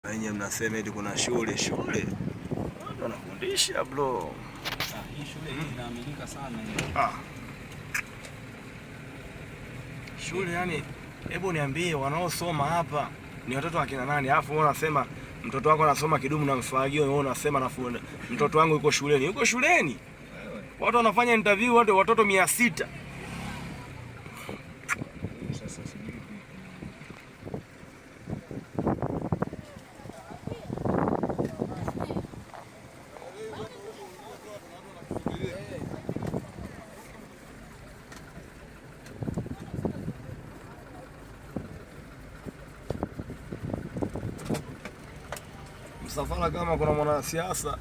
Wenyewe mnasema eti kuna shule shule, watu wanafundisha bro. Ah, hii shule hii inaaminika sana hii. Ah. Shule yani, hebu niambie wanaosoma hapa ni watoto wa kina nani? Alafu wewe unasema mtoto wako anasoma kidumu na mfagio, wewe unasema nafu mtoto wangu yuko shuleni. Yuko shuleni? Watu wanafanya interview watu watoto 600. Sasa sijui vipi. Msafara kama kuna mwanasiasa.